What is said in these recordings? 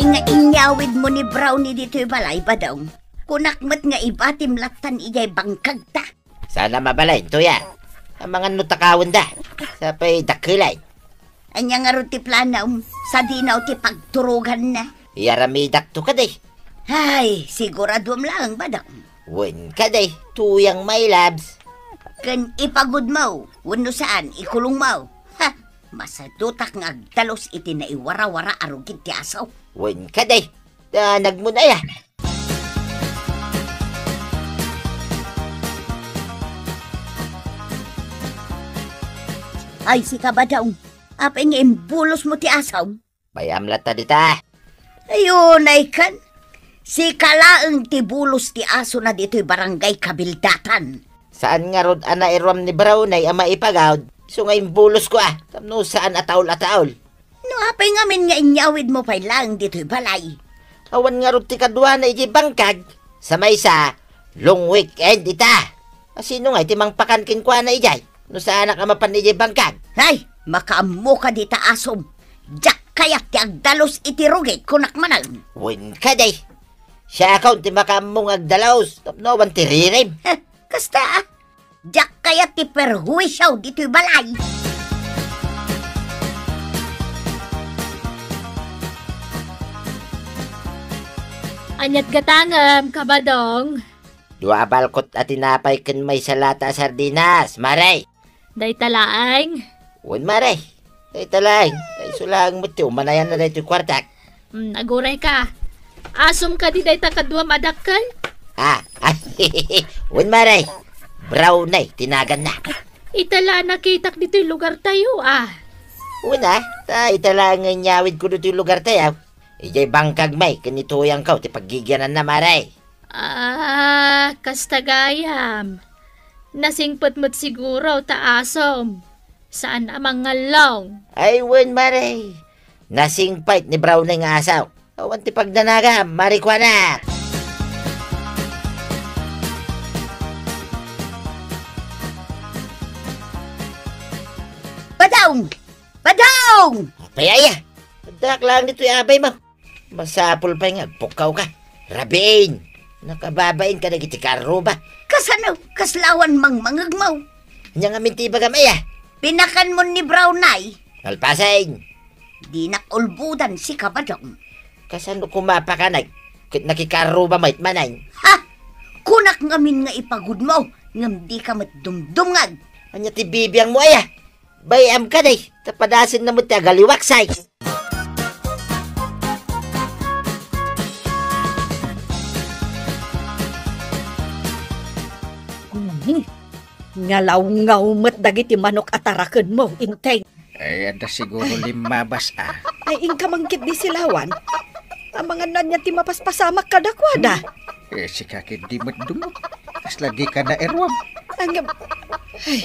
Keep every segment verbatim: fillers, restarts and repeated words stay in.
Nga inyawidmo ni Brownie ditoy balay, Badong. Kunak met nga ibatim lattan idiay bangkagta. Saan a mabalin, Tuya. Amangan no takawenda. Sapay dakkelay. Ania ngarud ti planom? Sadino ti pagturoganna? Iyaramidakto kadi. Ay, siguraduam laeng, Badong. Wen kadi, Tuyang my loves. Ken ipagudmo, wenno saan, ikulongmo. Ha, masadutak nga agdalus iti naiwarawara a rugit ti aso. Wen kadi, ta nagmunaya. Ay, sika, Badong. Apay nga imbulosmo ti asom? Bay-am latta dita. Ay, unay kan. Sika laeng ti bulos ti asona ditoy barangay Kabildatan. Saan ngarud a nairuam ni Brownie a maipagaud? Isu nga imbulosko a, tapno saan a taul a taul. No apay ngamin nga inyawidmo pay laeng ditoy balay? Awan ngarud ti kaduana idiay bangkag. Sa maysa, long weekend ita. A, sino ngay ti mangpakan kenkuana idiay? No saanak a mapan idiay bangkag? Ay, makaammoka dita, asom. Diak kayat ti agdalus iti rugit, kunak manen. Wen kadi. Siakon ti makaammo nga agdalus, tapno awan ti ririm. Heh, kasta, a. Diak kayat ti perhuisio ditoy balay. Aniat gatangem, Kabadong? Dua a balkot a tinapay ken maysa lata a sardinas, Mare. Dayta laeng? Wen, Mare. Dayta laeng. Kayso laeng met ti umanayanna daytoy kuartak. Hmm, agurayka. Asom kadi dayta kaduam a dakkel? Ah, ay, wen, Mare. Brownie ti naganna. Ita la nakitak ditoy lugartayo, a. Wen, a, ta ita la nga inyawidko ditoy lugartayo. Idiay bangkag met ken ni Tuyangko ti paggigiananna, Mare. Ah, kasta gayam. Nasingpet met siguro ta asom. Saan a mangallong. Ay, wen, Mare. Nasingpet ni Brownie nga aso. Awan ti pagdanagam, Mare Kuana. Padaong! Padaong! Apay aya? Addak lang ditoy abay mo. Masapul pay nga agpukkawka. Rabiin! Nakababain kadagiti karruba. Kasano? Kasla awan mangmangegmo? Ania ngamin ti ibagam aya? Pinakanmon ni Brownie. Nalpasen! Dinak ulbodan, sika, Badong. Kasano koma a pakanek ket nakikarruba met manen? Ha? Kunak ngamin nga ipagudmo, ngem dika met dumdumngeg. Ania ti bibiangmo aya? Bay-am kadi, ta padasenna met ti agaliwaksay. Hmm. Ngalawngaw met dagiti manok a tarakenmo, Inteng. Ay, adda siguro limmabas, a. Ay, inka man ketdi silawan. Amangan ania ti mapaspasamak kadakuada. Eh, sika ketdi met dumot. Kasla dika nairuam. Ay, ngem, ay,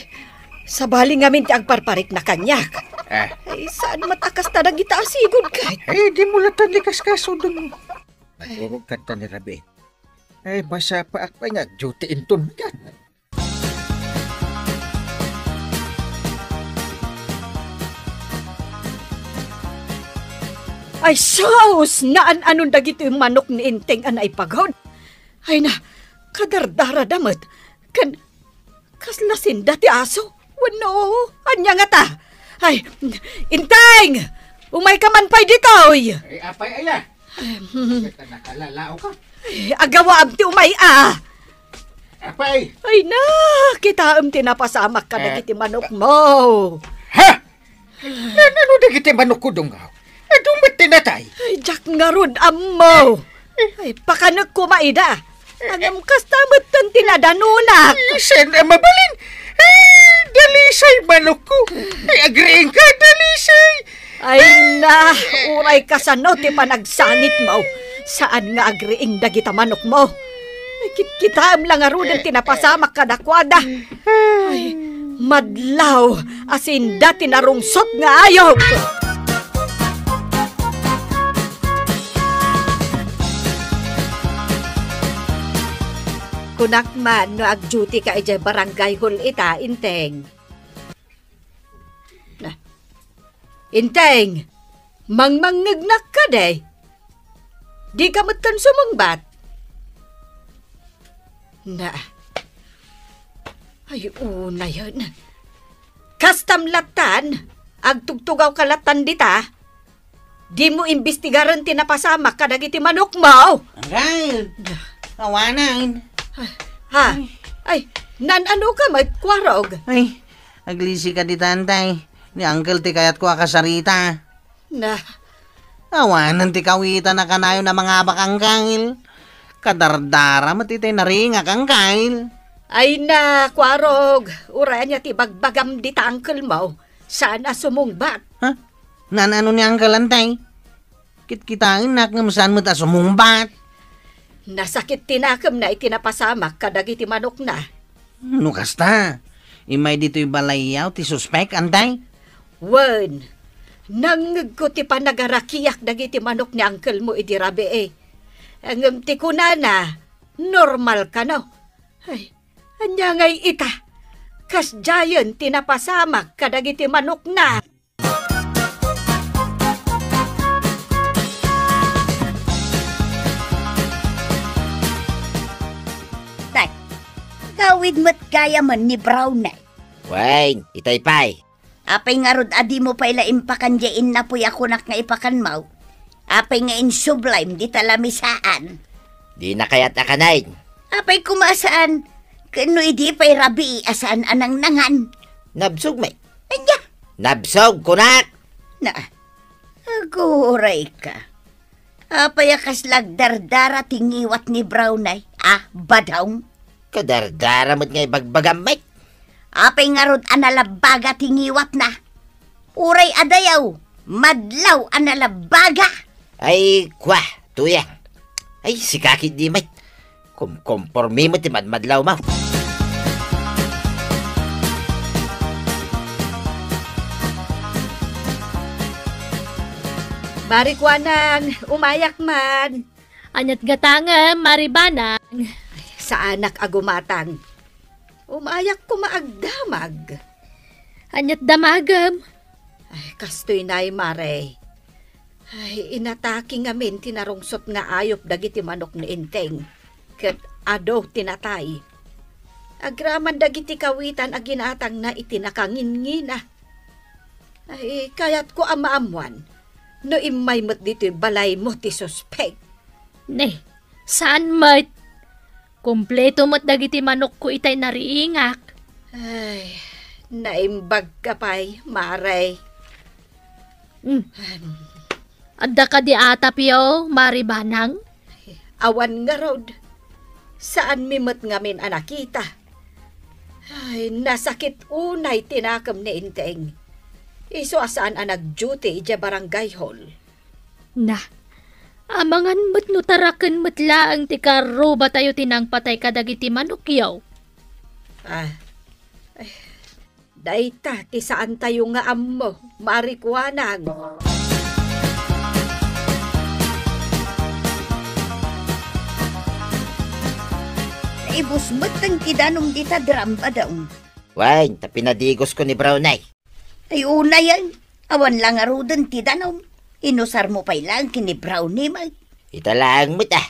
sabali ngamin ti agparparikna kaniak. Ah. Ay, saan met a kasta dagita a sigud ket? Ay, dimo latta ni kaskasudon. Nagurog kanta ni Rabi. Ay, masapaak pay nga agduty inton bigat. Ay, sus! Naan-anon dagitoy manok ni Inteng a naipagod? Ay na, kadardarada met. Ken, kasla sinda ti aso? Wenno, ania ngata? Ay, Inteng! Umayka man pay ditoy! Ay, apay aya? Ay, hmm. Ket nakalalaoka? Ay, agawaam ti umay a! Apay! Ay na, kitaem ti napasamak kadagiti manokmo. Ha? Naan-ano dagiti manokko, Dunggaw? Adu met ti natay? Ay, diak ngarud ammo. Ay, pakanek koma ida. Ngem kasta metten ti nadanonak. Ay, saan a mabalin? Ay, dalisay manokko. Ay, agriingka, dalisay. Ay na, uray kasano ti panagsangitmo. Saan nga agriing dagita manokmo. Ay, kitkitaem la ngaruden ti napasamak kadakuada. Ay, madlaw a sinda ti narungsot nga ayup. Kunak man no agduty ka idiay barangay hall ita, Inteng. Na. Inteng, mangmangngegnak kadi? Dika metten sumungbat. Na. Ay, unayen. Kastam lattan, agtugtugawka lattan dita. Dimo imbestigaren ti napasamak kadagiti manokmo. Angkel! Awanen. Ha? Ay, nan-anoka met, Kuarog? Ay, aglisika dita, Antay. Ni Angkel ti kayatko a kasarita. Na. Awanen ti kawitan a kanayon a mangabak, Angkel. Kadardara met itay nariingak, Angkel. Ay na, Kuarog, uray ania ti bagbagam dita, Angkelmo. Saan a sumungbat. Ha? Nan-ano ni Angkel, Antay? Kitkitaennak ngem saan met a sumungbat. Nasakit ti nakemna iti napasamak kadagiti manokna. No kasta, immay ditoy balayyaw ti suspek, Antay? Wen, nangngegko ti panagarakiak dagiti manok ni Angkelmo idi rabii. Ngem ti kunana, normal kano. Ay, ania ngay ita? Kasdiayen ti napasamak kadagiti manokna. Tay, gawid met gayamen ni Brownie. Wen, itay pay. Apay ngarud a dimo pay la impakan diay innapoy a kunak nga ipakanmo? Apay nga insublim dita lamisaan? Dina kayat a kanen. Apay koma a saan? Ken no idi pay rabii a saan a nangnangan? Nabsog met. Ania? Nabsog, kunak! Na, aguray ka. Apay a kasla agdardara ti ngiwat ni Brownie, a, Badong? Kadardara met nga ibagbagam met. Apay ngarud a nalabbaga ti ngiwatna? Uray adayaw, madlaw a nalabbaga. Ay, kua, Tuyang. Ay, sika ketdi met. Kumkompormi met ti madmadlawmo. Mari Kuanang, umayak man. Aniat gatangem, Mari Banang? Saanak a gumatang. Umayak koma agdamag. Aniat damagem? Ay, kastoy nay, Mare. Ay, inatake ngamin ti narungsot nga ayup dagiti manok ni Enteng, ket adu ti natay. Agraman dagiti kawitan a ginatangna iti nakanginngina. Ay, kayatko a maammuan no immay met ditoy balaymo ti suspek. Ne, saan met? Kompleto met dagiti manokko itay nariingak. Ay, naimbagka pay, Mare. Hmm. Adda kadi atapyo, Mari Banang? Awan ngarud. Saanmi met ngamin a nakita. Ay, nasakit unay ti nakem ni Enteng. Isu a saan a nag-duty idiay barangay hall. Na, amangan met no taraken met laeng ti karrubatayo ti nangpatay kadagiti manokyo. Ah, eh, dayta ti saantayo nga ammo, Mari Kuanang. Naibus met ti danum dita dram, Badong. Wen, ta pinadigosko ni Brownie. Ay, unayen, awan la ngaruden ti danum. Inusarmo pay laeng ken ni Brownie met. Ita laeng met, a.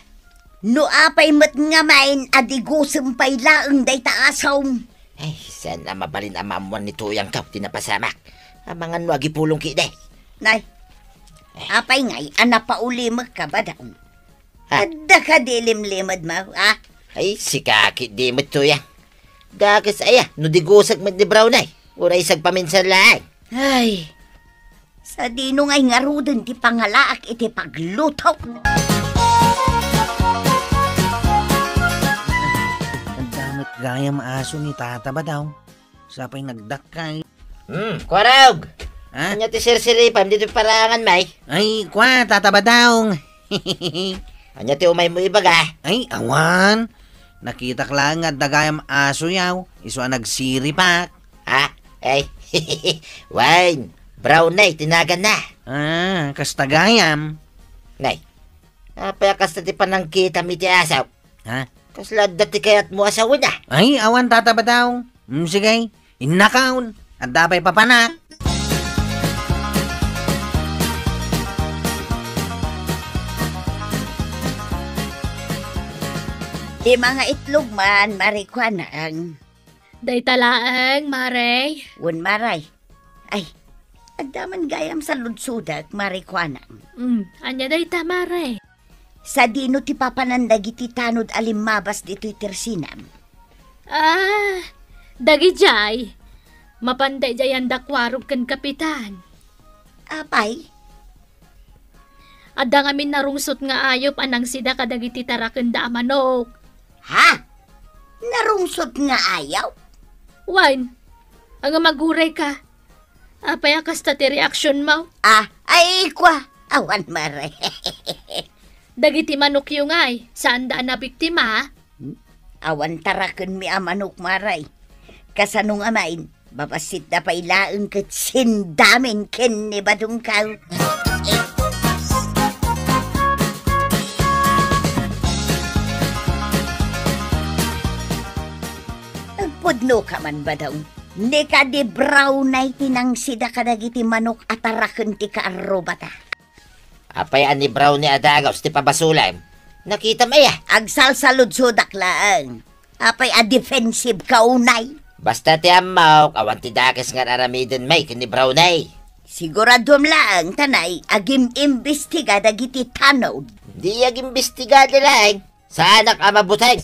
No apay met ngamin a digosem pay laeng dayta asom. Ay, saan a mabalin a maammuan ni Tuyang kaw ti napasamak. Amangan no agipulong ketdi. Nay, apay ngay a napaulimekka, Badong? Ha? Adda kadi limlimedmo, a? Ay, sika ketdi met, Tuyang. Dakes aya no digosek met ni Brownie, uray sagpaminsan laeng. Ay, sadino ngay ngaruden ti pangalaak iti pagluto? Adda met gayam aso ni Tata Badong. Sa pay nagdakkel. Hmm, Kuarog! Ha? Ania ti sirsiripam ditoy paraangan, may? Ay, kua, Tata Badong. Ania ti umaymo ibaga? Ay, awan. Nakitak laeng nga adda gayam asoyaw, isu a nagsiripak. Ha? Ay, wen, Brownie ti naganna. Ah, kasta gayam. Nay, apay a kasta ti panangkitam iti aso? Ha? Kasla adda ti kayatmo a sawena? Ay, awan, Tata Badong. Hmm, sige. Innakon, adda pay papanak. Lima nga itlog man, Mare Kuanang. Dayta laeng, Mare. Wen, Mare. Ay, adda man gayam saludsodak, Mare Kuanang. Mm, ania dayta, Mare? Sadino ti papanan dagiti tanod a limmabas ditoy tersinam? Ah, dagidiay. Mapanda idiay anda Kuarog ken Kapitan. Apay? Adda ngamin narungsot nga ayup a nangsida kadagiti tarakenda a manok. Ha? Narungsot nga ayup? Wen, ania, agurayka? Apay a kasta ti reaksionmo? Ah, ay, kua, awan, Mare. Dagiti manokyo ngay, saanda a nabiktima? Awan tarakenmi a manok, Mare. Kasano ngamin, babassitda pay laeng ket sindamin ken ni Badongko. Agpudnoka man, Badong. Ni kadi Brownay ti nangsida kadagiti manok a taraken ti kaarrubata. Apay a ni Brownie a dagus ti pabasolem? Nakitam aya? Agsalsaludsodak laeng. Apay a defensive ka unay? Basta ti ammok, awan ti dakes nga ar-aramiden met ken ni Brownie. Siguraduam laeng, ta nay, agim-imbestiga dagiti tanod. Di agimbistiga da laeng. Saanak a mabuteng.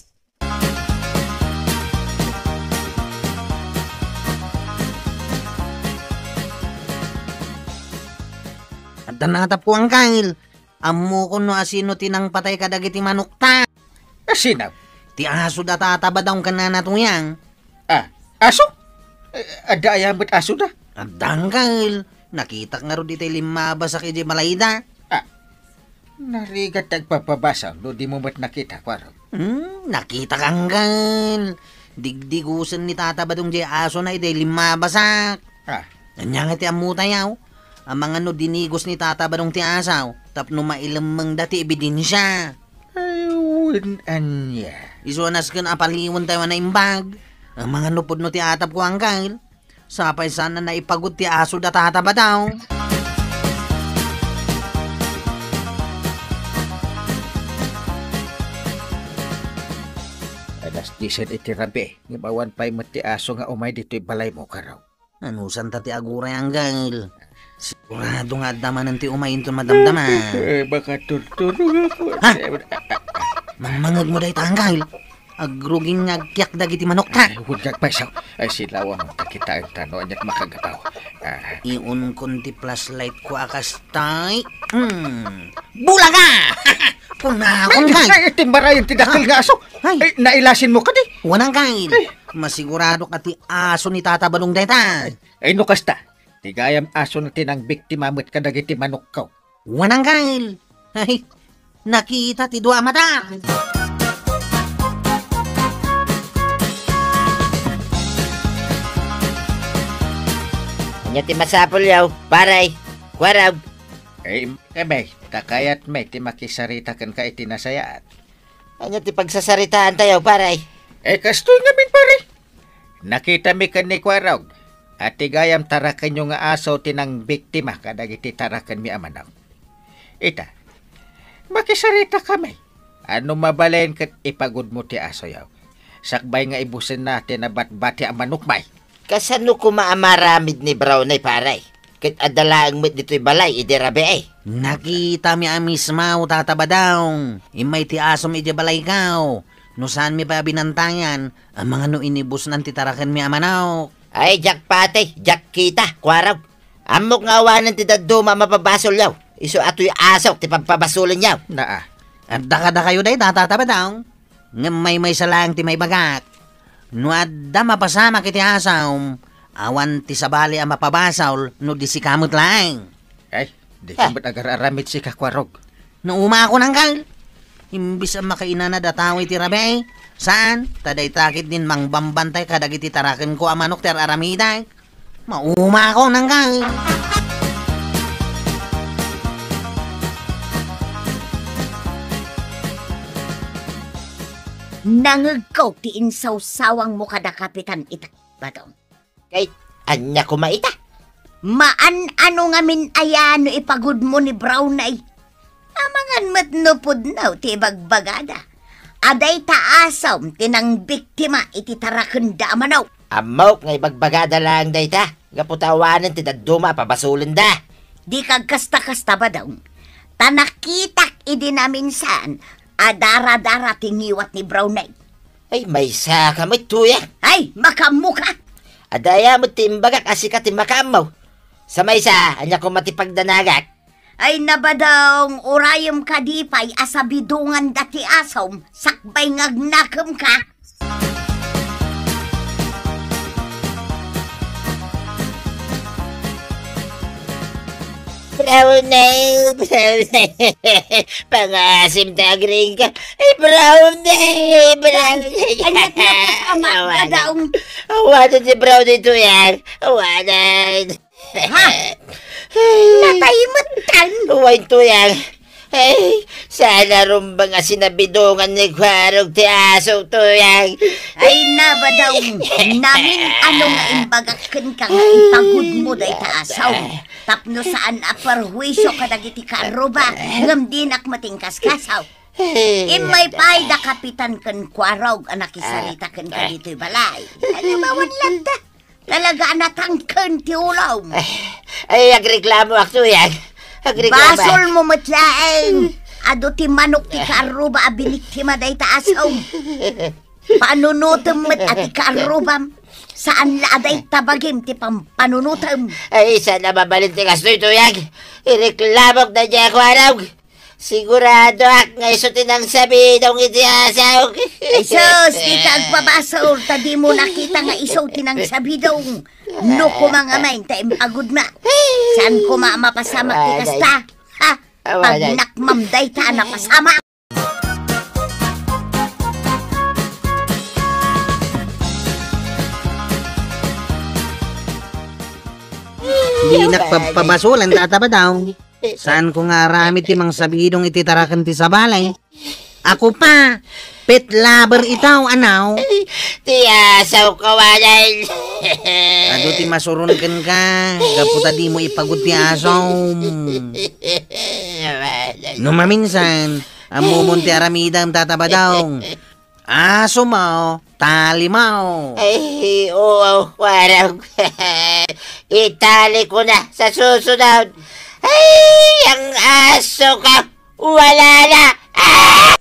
Adda natapko, Angkel. Ammokon no asino ti nangpatay kadagiti manokta. Asino? Ti aso da Tata Badong ken Nana Tuyang. Ah, aso? Eh, adda aya met asoda? Adda, Angkel. Nakitak ngarud itay limmabasak idiay balayda. Ah, narigat ti agpabpabasol no dimo met nakita, Kuarog. Hmm, nakitak, Angkel. Digdigosen ni Tata Badong diay asona idiay limmabasak. Ah. Ania nga ti ammotayo? Amangan no dinigos ni Tata Badong ti aso tapno mailemmengda ti ebidensia. Ay, wen ania? Isu a nasken a paliwentayo a naimbag. Amangan no pudno ti atapko, Angkel. Sapay saan a naipagud ti aso da Tata Badong. Alas disen iti rabii, ngem awan pay met ti aso nga umay ditoy balaymo, Kuarog. Anusanta ti aguray, Angkel? Sigurado nga adda manen ti umay inton madamdama. Eh, makaturturogak. Ha? Mangmangegmo dayta, Angkel. Agrugin nga agkiak dagiti manokta. Ay, wen nga agpayso. Ay, silawam ta kitaenta no aniat makagabaw. Ah. Iunkon ti flashlightko a kastay. Hmm. Bulaga! Kunakon, Angkel. Ay, timbarayan ti dakkel nga aso. Ay. Ay, nailasinmo kadi? Wen, Angkel. Ay. Masiguradok a ti aso ni Tata Badong dayta. Ay, no kasta, ti gayam asona ti nangbiktima met kadagiti manokko. Wen, Angkel. Ay, nakita ti dua a mata. Ania ti masapulyo, pare? Kuarog. Ay, kami, ta kayatmi ti makisarita kenka iti nasayaat. Ania ti pagsasaritaantayo, pare? Eh, kastoy ngamin, pare. Nakitami ken ni Kuarog a ti gayam tarakenyo nga aso ti nangbiktima kadagiti tarakenmi a manok. Ita, makisaritakami. Ano mabalin ket ipagudmo ti asoyo? Sakbay nga ibusenna ti nabatbati a manokmi. Kasano koma a maaramid ni Brownie, pare? Ket adda laeng met ditoy balay idi rabii. Nakitami a mismo, Tata Badong. Immay ti asom idiay balayko. No saanmi pay a binantayan, amangan no inibusnan ti tarakenmi a manok. Ay, diak pati, diak kita, Kuarog. Ammok nga awanen ti dadduma a mapabasolyo. Isu a toy asok ti pagpabasolenyo. Naa. Adda kadakayo dayta, Tata Badong. Ngem maymaysa laeng ti maibagak. No adda mapasamak iti asom, awan ti sabali a mapabasol no di sika met laeng. Ay, di ka met agar-aramid sika, Kuarog. Naumakon, Angkel. Imbis a makainanad a tao iti rabii, saan? Ta dayta ketdin mangbambantay kadagiti tarakenko a manok ti ar-aramidek. Maumakon, Angkel. Nangegko ti insawsawangmo kada Kapitan ita, Badong. Kay, ania koma ita? Maan-ano ngamin aya no ipagudmo ni Brownie? Amangan met no pudno ti ibagbagada. a dayta asom ti nangbiktima iti tarakenda a manok. Ammok nga ibagbagada laeng dayta, gapu ta awanen ti dadduma a pabasolenda. Dika agkasta-kasta, Badong. Ta nakitak idi naminsan a dara-dara ti ngiwat ni Brownie. Ay, maysaka met, Tuyang. Ay, makaammoka! Adda aya met ti imbagak a sika ti makaammo. Sa maysa, ania koma ti pagdanagak? Ay, na, Badong, urayem kadi pay a sabidonganda ti asom, sakbay nga agnakemka. Brownie, Brownie. Pangasim ta agriingka. Ay, Brownie, Brownie. Ania ti napasama, Awan. Badong? Awan ti Brownie, Tuyang. Awanen. Ha? Natay met tan? Wen, Tuyang. Ay, saan a rumbeng a sinabidongan ni Kuarog ti aso, Tuyang. Ay, na, Badong, namin-ano nga imbagak kenka nga ipagudmo dayta aso. Tapno saan a perhuisio kadagiti kaarruba, ngem dinak met inkaskasaw. Immay pay da Kapitan ken Kuarog a nakisarita kenka ditoy balay. Ay, awan latta. Talaga a natangken ti ulom. Ay, agreklamoak, Tuyang. Agreklamo. Basolmo met laeng. Adu ti manok ti kaarruba a biniktima dayta asom. Panunotem met a ti kaarrubam. Saan la a dayta bagim ti pampanunotem. Ay, saan a mabalin ti kastoy, Tuyang. Ireklamok daydiay a Kuarog. Siguradoak nga isu ti nangsabidong iti asaok. Ay sus, dika agpabasol, ta dimo nakita nga isu ti nangsabidong. No koma ngamin ta impagudna. Saan koma a mapasamak ti kasta? Ha? Awanan. Pagnakmam dayta a napasamak. Dinak pab-, pabasolan, Tata Badong. Saanko nga aramid ti mangsabidong iti taraken ti sabali. Ako pa, pet lover itaw, anaw. Ti asaok awanan. Adu ti masuron kenka, gapu ta dimo ipagud ti asom. No maminsan, ammomon ti aramidem, Tata Badong. Asomo, talimo. Ay, oo, warag. Italiko na sa susunod. Ay, ang asoka, wala na. Ah!